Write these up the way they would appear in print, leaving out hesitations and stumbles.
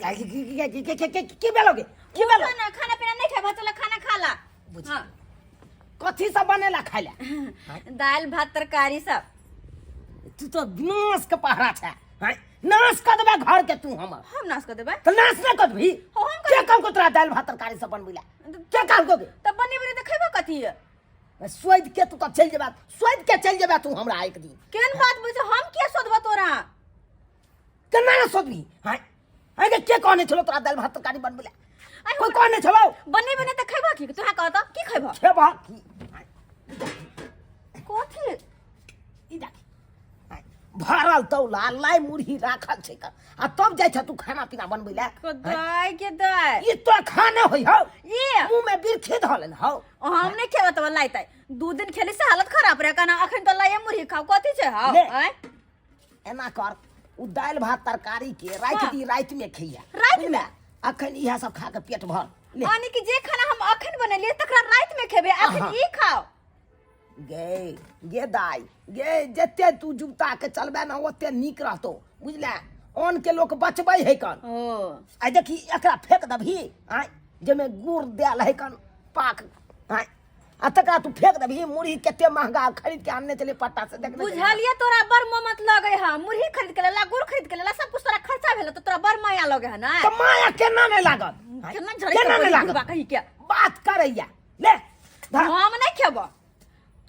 की की की भेलो गे, की भेलो? ना खाना पीना नहीं खेबा, चल खाना खा ला। बुझ। हाँ। कथी सब बनेला खाय ला? दालि भात तरकारी सब। तू तो नाश के पहरा छै, हैं? नाश कर देबे घर के तू हमर। हम नाश कर देबै? तो नाश ना कर देबही? हो, हम के कहलको तोरा दालि भात तरकारी सब बनबै ला? के कहलको गे? तब बने बने तऽ खेबो कथी? सोधि के तू तऽ चलि जेबा, सोधि के चलि जेबा तू हमरा एक दिन। केहन बात बुझ, हम किया सोधबो तोरा? केना ने सोधबी? हैं हैं गे, के कहने छलो तोरा दालि भात तरकारी बनबै ला? आइ कोई कहने छलो? बने बने तऽ खेबो की? तोरा कहत की खेबो? खेबा की? कथी? ई देख, भरल तौला लाई मुरही राखल छै का, आ तब जाइ छ तू खाना पीना बनबै ला। दाय के दाय, ई तो खाने होई हौ। ई मुंह में बिरखी धऽ लेन हौ। हम नहीं खेबे तब लाई ताई, 2 दिन खेली से हालत खराब रहे कना, अखन तो लाइए मुरही खाओ कथी छै हौ? ले। आँय? एना कर, उ दालि भात तरकारी के राखि हाँ। दी, राति में खइया। राति में? अखन इएह सब खा के पेट भर ले। यानी कि जे खाना हम अखन बनेलिए तकरा राति में खेबे, अखन हाँ। ई खाओ। गे गे दाई गे, जते तू जुगता के चलबे ना ओते नीक रहतो, बुझले? अन्न के लोक बचबै है कन। ओ। आइ देखी एकरा फेंक दबही, आँय, जाहिमे गुड़ देल है कन पाक, आँय, आ तकरा तू फेंक दबही। मुरही कते महंगा खरीद के आनने छलै पट्टा से, देखने छलियै। बुझलिए तोरा बड़ ममत लगे है, मुरही खरीद के लेला, गुड़ खरीद के लेला, सब कुछ तोरा खर्चा भेल, तो तोरा बड़ माया लगे है ना? तऽ माया केना नहि लागत? आँय, केना झड़ै केना नहि लागत? बुढ़बा कही के बात करैया ले धर। हम नहीं खेबो,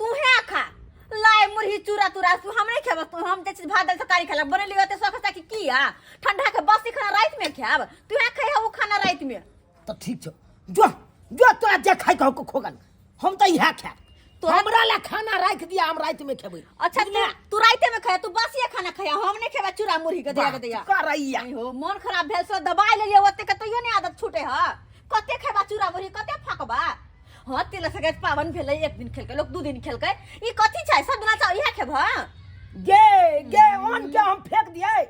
तू हे खा लाय मुरही चूरा तूरा, तू हम नहीं खेबो। तू हम जे चीज भात दाल तरकारी खेला बनेली ओते शौक से कि किया ठंडा के बासी खाना रात में खाब, तू हे खाई वो खाना रात में। तो ठीक छौ, जो जो तोरा जे खाइ के हौ खोगन, हम तऽ इएह खायब। हमरा ला खाना राखि दिया, हम राति में खेबै। अच्छा, तू राते में खाया, तू बासिए खाना खाया, हम नहीं खेबा चूरा मुरही के दिया के दिया। करैया। नहीं हो, मन खराब भेल से दबाई लेलिए ओते के तैयो नहीं आदत छूटे ह। कते खेबा चूरा मुरही, कते फकबा? हाँ, तिल संक्रांति पावन भेलै, एक दिन खेलकै लोक, 2 दिन खेलकै, ई कथी छै? सब दिना चाहो इएह खेबह? गे गे अन्न के हम फेंक दियै,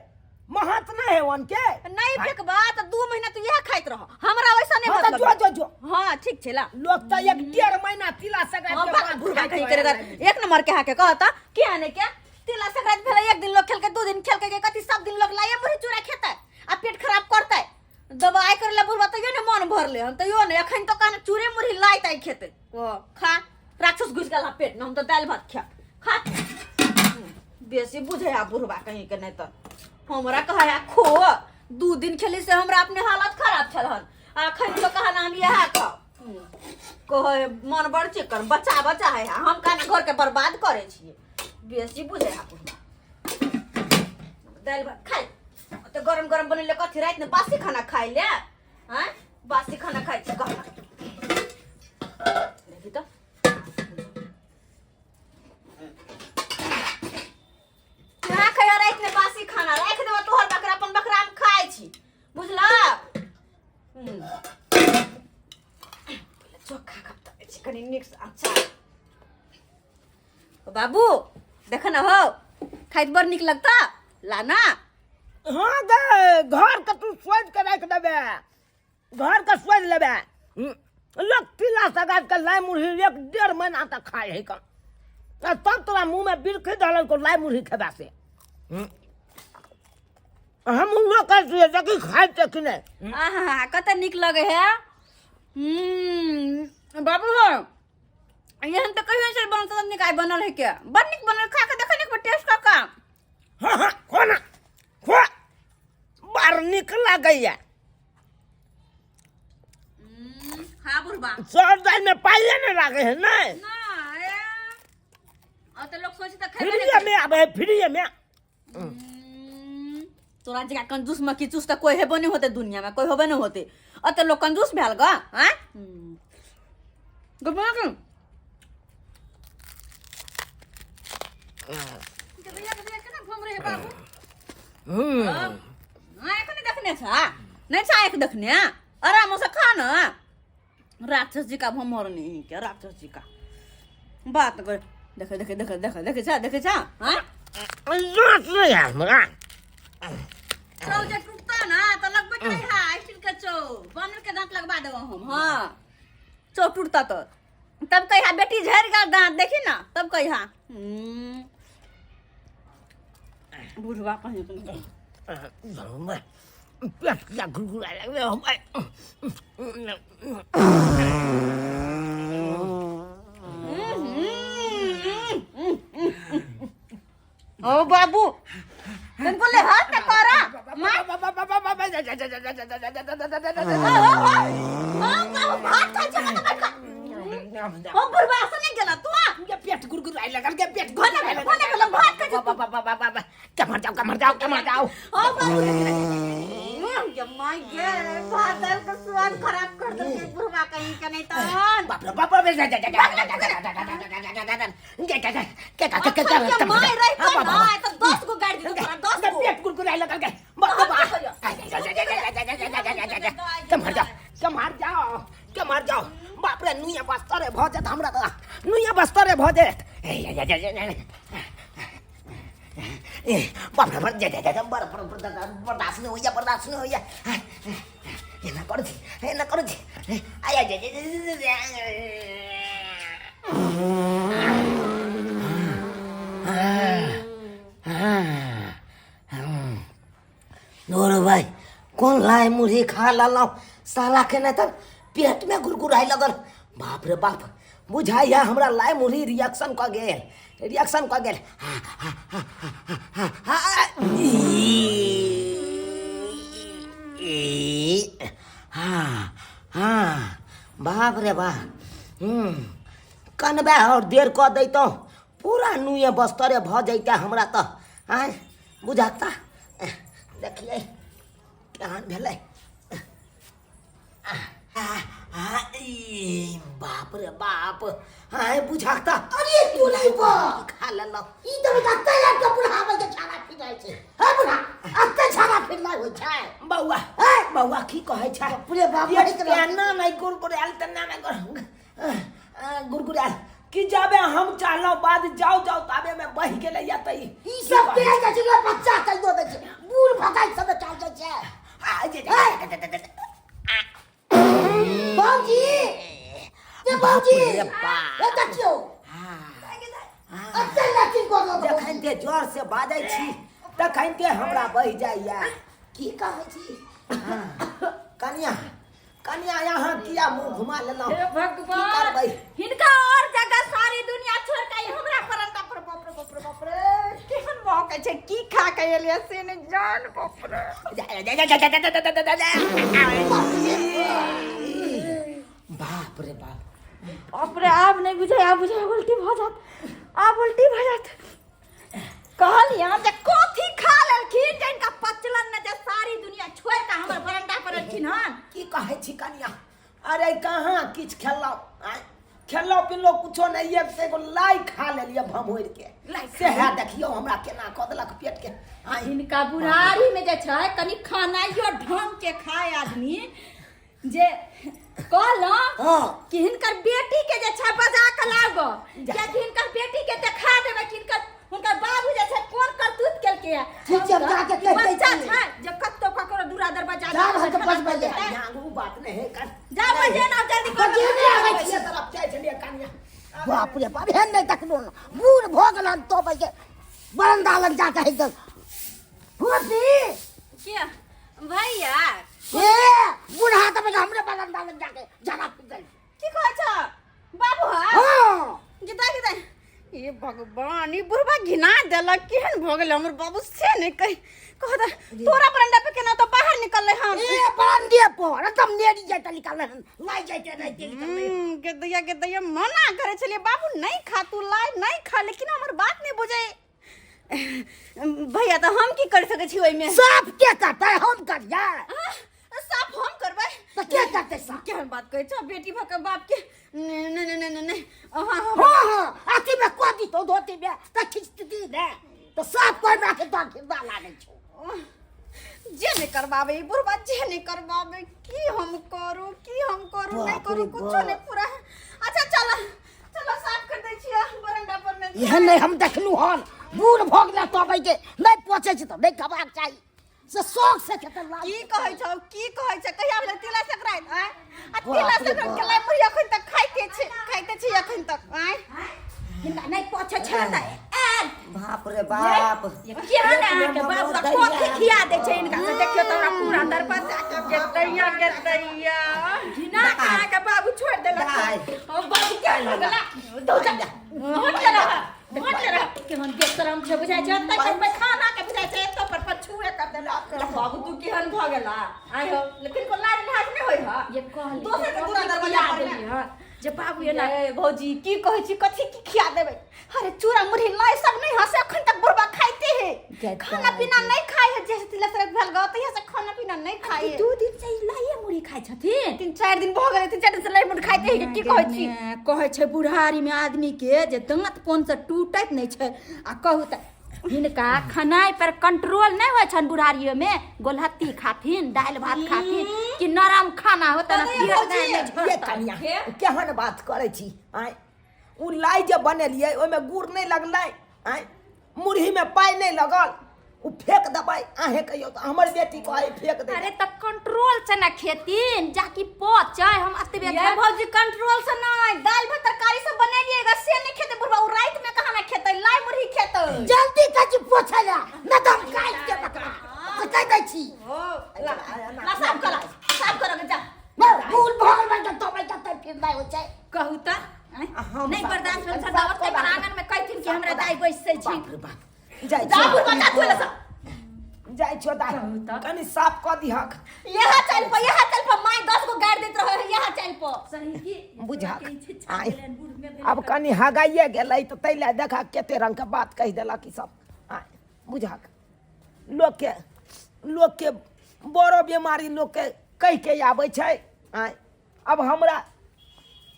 महत नहीं है अन्न के। नहीं फेंकबा तऽ 2 महीना तू इएह खाइत रह, हमरा वैसा नहीं हाँ, तऽ मतलब। जो, जो, जो। हाँ, ठीक छै ला। लोग तऽ 1.5 महीना तिला संक्रांति हाँ, के बाप बाद बुढ़बा खाइत कहीं रहै। करे एक नंबर के हाके कहता कि आने के तिला संक्रांति भेलै, एक दिन लोग खेलकै, 2 दिन खेलकै, के कथी सब दिन लोग लाए मुरही चूड़ा खेतै आ पेट खराब करतै। दवाई करे ला बुढ़बा तैयो ने मन भरले हन, तैयो ने अखन तो कहना चूड़े मुरही लाई ताई खेतै। ओ खा, राक्षस घुस गेल पेट में, हम तो दालि भात खा खा। बेसी बुझे आ बुढ़बा कहीं के नहीं तो हमरा कहे आ खो, 2 दिन खेली से हमरा अपने हालत खराब छल हन, आ अखन तो कहना हम इएह खाओ। कहे मन बड़ चिकन बच्चा बच्चा है, हम कहना घर के बर्बाद करे छियै। बेसी बुझे आ बुढ़बा। दालि भात खाइ तो गरम गरम बनेले कथी राति में बासी खाना खाइ ले? आँय, बासी खाना खाइ छी कहना। देखी तो कहाँ खाइ राति में बासी खाना? राखि देबो तोहर बकरा, अपन बकरा हम खाइ छी, बुझला? पहिले चोखा खा छी कनि नीक से। अच्छा बाबू देख न हो, खाइत बड़ नीक लगता ला ना। हाँ गे, घर के तू सोच के राख देबे, घर के सोच लेबे। लोग तिला सगा के लाई मुरही 1.5 महीना तक खाए है कन, आ तब तोरा मुंह में बिरखी धरल को लाई मुरही खेबा से। हम लोग कहै छियै देखी खाइ छै कि नहि। आहा, कते नीक लगे है। बाबू हो, एहन तऽ कहियो नहि बनल तऽ नीक आइ बनल है के, बड़ नीक बनल, खा के देखै ने टेस्ट कऽ कऽ। हाँ हाँ, खो ना खो, बड़ नीक लागैया। खा बुढ़बा। सर दालि में पाइए नहि लागै है नहि। ना ए आ तऽ लोक सोचे तऽ खेबे फ्रीए में आबै है, फ्रीए में। तोरा जगह कंजूस मक्खी चूस तऽ कोई हेबो नहीं होते दुनिया में, कोई होबे नहीं होते। अते लोग कंजूस भेल गा। आँय गप ना भैया, भैया केना घूम रहे बाबू? हाँ, एखने देखने छा नहीं छा, एक देखने आराम से खा ना। राक्षस जी का भमर नहीं क्या, राक्षस जी का बात कर, देखे देखे देखे देखे देखे छा, देखे छा। हाँ नाच नहीं है हमरा। चौ जे टूटता ना तो लगबे करे है स्टील के चौ, बनल के दांत लगवा देबो हम। हाँ चौ टूटता तो तब कहिया बेटी झड़ गेल दांत, देखी ना तब कहिया। बुढ़वा कहीं। पेट किया घुरघुराए लगलै हम। ओ बाबू तनको ले हाथ न करा मार। ओ बाबू भात खाइ छै कत बैठ ओ बुढ़बा से नहीं गेला तू आ पेट गुरगुराए लगल के पेट घोने भेल घोने भेल भात खाइ छै। कमर जाओ, कमर जाओ, कमर जाओ। ओ बाबू ये my गे, भात दाल के स्वाद खराब कर देलकै बुढ़बा कहीं के नहीं तहन। बाप रे बाप रे, जा जा जा जा जा। माय रही तो ना तो 10 गो गाड़ी दे तोरा, 10 गो। पेट गुरगुराए लगल के बाप रे बाप, कमर जाओ, कमर जाओ, कमर जाओ। बाप रे, नुइया बस्तरे भऽ जायत हमरा तऽ, नुइया बस्तरे भऽ जायत। बाप रे बाप, जा जा जा, बड़ बर्दाश्त नहि होइया, बर्दाश्त नहि होइया। एना करू छी, एना करू छी। आया जा जा। नोर भाई, कोन लाइ मुरही खा लेलहुँ साला के, नहि तऽ पेटमे गुरगुराइ लगल। बाप रे बाप, बुझाइया हमरा लाइ मुरही रिएक्शन कऽ गेल, रिएक्शन कऽ गेल। हाँ हाँ, बाप रे बाप। हूँ कनबे आओर देर कऽ दैतहुँ, पूरा नुए बस्तरे भऽ जैते हमरा तऽ। आँय बुझाता, देखियै केहन भेलै। बाप रे बाप, आँय बुझाता। अरे तू नहीं बा खा लेलहुँ। ई तऽ बेटा तैयार के बुढ़ाबै के छाड़ा फिराइ छै। हे बुढ़ा, अते छाड़ा फिरनाइ होइ छै? बौआ, बौआ, की कहै छै? बाप रे बाप। केना नहि गुरगुरायल तऽ नहि गुरगुरायल कि जाबे हम चाहलहुँ बाद जाउ जाउ ताबे में बहि गेलै या तऽ ई सब के जाइ छै ने, बच्चा कहियो दै छै, बूढ़ भगाइ सब चल जाइ छै। बाबूजी, ये बाबूजी, बाप रे बाप। ए देखियौ, अते लैट्रिन कऽ देलक। जखन ते जोर से बाजै छी तखन ते हमरा बहि जाइया। की कहै छी? कनिया, कनिया, यहाँ किया मुंह घुमा लेलहुँ? हे की भगवान, करबै? हिनका और जगह सारी दुनिया छोड़ के ई हमरा परंदा पर। बाप रे बाप रे बाप रे, केहन महकै छै, की खा के एलियै से नहि जान। बाप रे। जा जा जा जा जा जा जा जा जा। बाप रे बाप। बाप रे, आब नहि बुझाय, आब बुझाय उल्टी भऽ जात, आब उल्टी भऽ जात। कहलियै जे कथी खा लेलखिन जे हिनका पचलन ने, जे सारी दुनिया छोड़ि कऽ हमर बरंडा पर एलखिन हन? की कहै छी कनिया? अरे कहाँ किछु खेलहुँ? आँय, खेलहुँ पिलहुँ कुछो नहि, एक एगो लाइ खा लेलियै भमोरि के। लाइ खा? सएह देखियौ हमरा केना कऽ देलक पेट के। आँय, हिनका बुढ़ारी में जे छै कनि खानाइयो ढंग के खाय आदमी। जे कहलहुँ कि हिनकर बेटी के जे छै बजा के लाबो, कियाकि हिनकर बेटी के देखा देबै कि हिनकर हुनकर बाबू जे छै कोन करतूत केलकै है। ठीक छै, हम जाके कहि दै बच्चा छी। छै जे कतौ ककरो दूरा दरवाजा जा रहल छै बजबै लए। कनिया, ओ बात नहि है कर। जा बजे ना, जल्दी कर। बजेने आबै छी। छियै तरफ जाइ छलियै कनिया। बाप रे बाप, एहन नहि देखलहुँ हन। बूढ़ भऽ गेल हन तो बजे बरंडा लग जाके एकदम फूफी। के भैया? ए बूढ़ा तऽ बेटा हमरे बरंडा लग जाके झड़ा फिर जाइ। की कहै छ बाबू? हा। हँ। गिदा गिदा, हे भगवान, ई बुढ़बा घिना देलक। केहन भऽ गेलै हमर बाबू से नहि कहि कह तऽ तोरा बरंडा पे केना तो बाहर निकललै हन? ए बरंडे पर एकदम नेरी जाइत निकाललै हन, लाइ जाइते नहि निकललै। गेदैया गेदैया, मना करै छलियै बाबू नहि खा तू लाइ नहि खा, लेकिन हमर बात नहि बुझै भैया, तऽ हम की कर सकै छी ओहिमे? साफ के करतै? हम करियै? आह, साफ हम करबै? तऽ के करतै साफ? केहन बात कहै छौ बेटी भऽ कऽ बाप के? नहि नहि नहि नहि नहि, अहाँ हम हँ हँ, अथी में कऽ दितौ, धोती में तऽ खींचती ने तऽ साफ कर राखे तऽ घिरदा लागै छौ। जे नहि करबाबै ई बुढ़बा, जे नहि करबाबै। की हम करू, की हम करू, नहि बाप करू रे कुछो बाप। नहि पूरा। अच्छा चल चलो, साफ कर दै छियै बरंडा पर मे। एहन नहि हम देखलहुँ हन। बूढ़ भऽ गेला तब के नहि पोछै छै तऽ नहि खेबाक चाही, से शौक से खेतै लाइ। की कहै छौ, की कहै छै? कहिया भेलै तिला संक्रांति? आँय, आ बाप तिला रे संक्रांति बाप। के लाइ मुरही अखन तक खाइते छै, खाइते छै अखन तक। आँय, हिनका नहि पोछै छै तऽ बाप रे बाप। ये केहन अहाँके बाबू आ कथी खिया दै छै हिनका से? देखियौ तऽ हमरा पूरा दरवाजा के गेतैया गेतैया घिना के अहाँके बाबू छोड़ि देलक। दाइ। हम बाबू के लगला दौ जा हट रह, हट रह। केहन बेशरम छै, बुझाइ छै एतऽ पर पैखाना के, बुझाइ छै एतऽ पर पछुए कर देलक। बाबू, तू केहन भऽ गेला आइ हो, लेकिन को लाज लिहाज नहि होइ ह? ये कहली दोसर के दूरा कथी दरवाजा खिया पर देली हन जे बाबू एना? ए भौजी, की कहै छी? कथी की खिया देबै? अरे चूड़ा मुरही लाई सब नहीं हसे, अखन तक बुढ़बा खाइते है। खाना पीना नहीं खाए है, जैसे तिला सड़क भेल गो तहिया से खाना पीना नहीं खाए है। 2 दिन से ई लाइए मुरही खाइ छथिन। 3-4 दिन भऽ गेलै, 3-4 दिन से लाई मुरही खाइते है। की कहै छी? कहै छै बुढ़ारी में आदमी के जे दाँत पोन से टूटैत नहि छै। आ कहू तऽ हिनका खेनाइ पर कंट्रोल नहि होइ छनि। बुढ़ारियो में गोलहत्ती खाथिन, दालि भात खाथिन कि नरम खाना होतै ने अरे पेट भौजी, नहि ये झड़तनि। कनिया, केहन बात करै छी आँय? ओ लाइ जे बनेलियै ओहिमे गुड़ नहि लगलै आँय? मुरहीमे पाइ नहि लगल, ओ फेक देबै? अहें कहियौ तऽ हमर बेटी कहै फेक दे। अरे तऽ कंट्रोल से ने खेथिन जाकि पचै। हम एतबे ये भौजी, कंट्रोल से नहीं, दाल भात तरकारी सब बनेलिएगा से नहीं खेते बुढ़बा। उ रात में कहाँ ना खेते, लाई मुरही खेते। जल्दी कची पोछै ला, न तऽ हम काटि के बकरा से कहि दै छी। ओ ला ला, साफ कर, साफ कर के जा। बूढ़ भऽ गेल बा तऽ तबै तबै फिर नहि होइ छै। कहू तऽ आँय? हम नहि साफ बर्दाश्त करै भेल छी, तऽ साफ ओतै पर करै। आंगन में कहथिन कि हमरा दाइ बैसै छी। बाप रे बाप, जाइ जा छियौ। बुढ़बा, जा धोए ला सब। जाइ छियौ दाइ। कहू तऽ। कनि साफ कऽ दिहक। यहाँ चल पर, यहाँ चल पर माय 10 गो गाड़ देत रहे है, यहाँ चल पर। सही की बुझहक आँय। बूढ़ में आब कनि हगाइए गेलै तऽ ताहि लए देखा कते रंगके बात कहि देलक ई सब आँय। बुझहक, लोकके बड़ो बीमारी लोकके कहि के आबै छै आँय। आब हमरा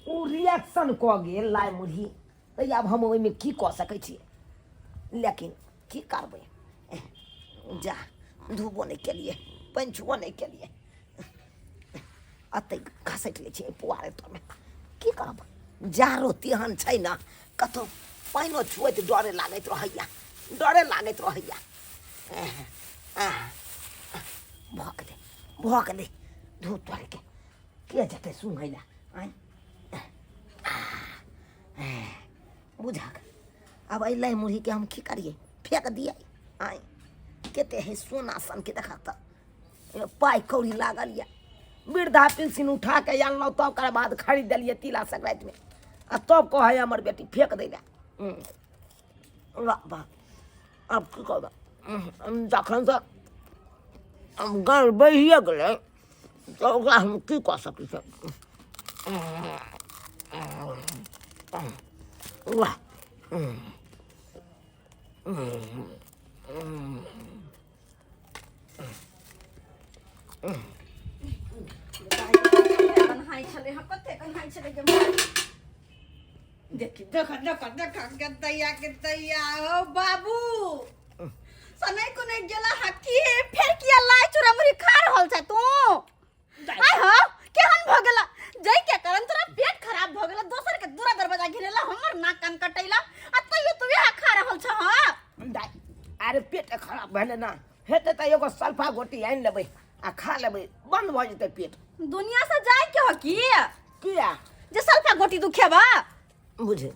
ओ रिएक्शन कऽ गेल लाइ मुरही तऽ आब हम ओहिमे की कऽ सकै छियै? लेकिन की करबै? जा, धोबो नहि केलियै, पंचुओ नहि केलियै, एतै घसटि लै छियै पुआरे तरमे। की करब, जाड़ो तेहन छै ने, कतहु पानिओ छुअैत डरे लागैत रहैया, डरे लागैत रहैया। भऽ गेलै, भऽ गेलै। धूप तोड़िके के जेतै सुंघै लए आँय? बुझक, आब एहि मुरहीके हम की करियै? फेक दियै आँय? कते है सोना सनके, देखक तऽ एहिमे पाइ कौड़ी लागल यऽ। वृद्धा पेंशन उठा के आनलहुँ तब ओकर बाद खरीद देलियै तिला संक्रान्तिमे, आ तब कहै हमर बेटी फेक दै लए। वाह वाह, आब की कहबै? जखनसँ गाँव बढ़िए गेलै तऽ ओकरा हम की कऽ सकै छियै? वाह। कन्हाइ छलै हँ, कते कन्हाइ छलै गे माय। देखी, देख देख देख, गदैया गदैया। ओ बाबू, सनै कोने गेला हा की? फेर किया लाई चूड़ा मुरही खा रहल छ तू आय? हो केहन भ गेला जई के कारण तोरा पेट खराब भ गेला? दोसर के दूरा दरवाजा घिरेला, हमर नाक कान कटैला, आ तैयो तू इहा खा रहल छ हां? दाइ, अरे पेट खराब भेलै ने हेतै तऽ एगो सल्फा गोटी आनि लेबै आ खा लेबै, बन्द भऽ जेतै पेट। दुनिया से जाय के हो की? किया? जे सल्फा गोटी तू खेबा। बुझे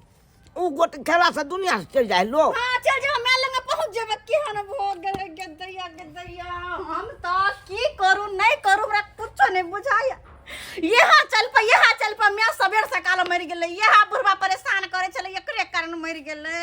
ओ गोटी खेलासँ दुनिया से चलि जाइ लोग? हाँ, चल जेबा, मैं लंग पहुंच जेबा। केहन भ गेलै गदैया गदैया। हम तो की करू नहीं करू, हमरा कुछो नहीं बुझाया। यहाँ चल पर, यहाँ चल पर मैं सबेर सकाल मरि गेलै। यहाँ बुढ़बा परेशान करे छलै, एकरे कारण मरि गेलै।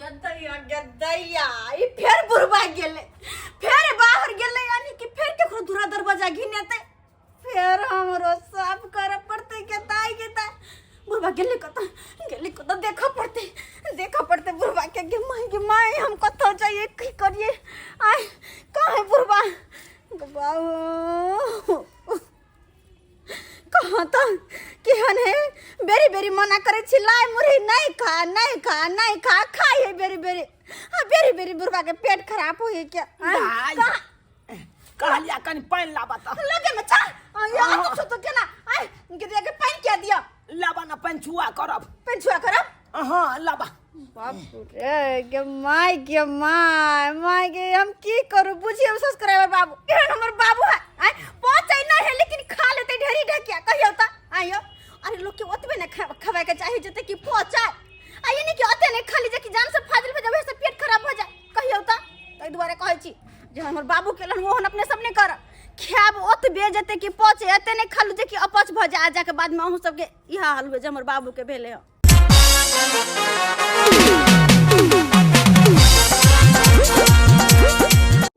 गदैया गदैया, ई फेर बुढ़बा गेलै, फेर बाहर गेलै, यानी कि फेर केकरो दूरा दरवाजा घिनेतै, फेर हमरो साफ करऽ पड़तै। के ताई के ताई, बुढ़बा गेलै कतऽ, गेलै कतऽ? देखऽ पड़तै, देखऽ पड़तै बुढ़बा के। गे माय, गे माय, हम कतऽ जाइए, की करिए? आय, कहाँ है बुढ़बा? गे बाबू, कहाँ तऽ केहन है? बेरी बेरी मना करै छी लाई मुरही नहीं खा, नहीं खा, नहीं खा, खाई है बेरी बेरी, आ बेरी बेरी बुढ़बा के पेट खराब होई के आय, दाइ। कहाँ? कहलिया कनि पानि लाबऽ तऽ। लगे में चा यहाँ तो छो तो केना आय के दिया के पानि क्या दिया? लाबऽ ने, पानि छुआ करब। पानि छुआ करब। हाँ, लाबा। बाप रे, गे my, गे my, my गे, हम की करू? बुझियो सब्सक्राइबर बाबू, केहन हमर बाबू है। आय पहुंचै नहीं है लेकिन खा लेते ढेरी ढकिया। कहियो त आइयो, अरे लोग के ओतबे ने खवाए के चाही जते कि पहुंचाए, आ ये नहीं कि ओते नहीं खा ली जे कि जान से फाजिल भे जावे से पेट खराब हो जाए। कहियो त ताहि दुआरे कहै छी जे हमर बाबू केलन ओहन अपने सब नहीं करब। खायब ओतबे जते कि पचे, एते नहीं खालू जे कि अपच भऽ जाए, आ जाके बाद में अहूँ सबके इएह हाल हुए जे हमर बाबू के भेलै हँ।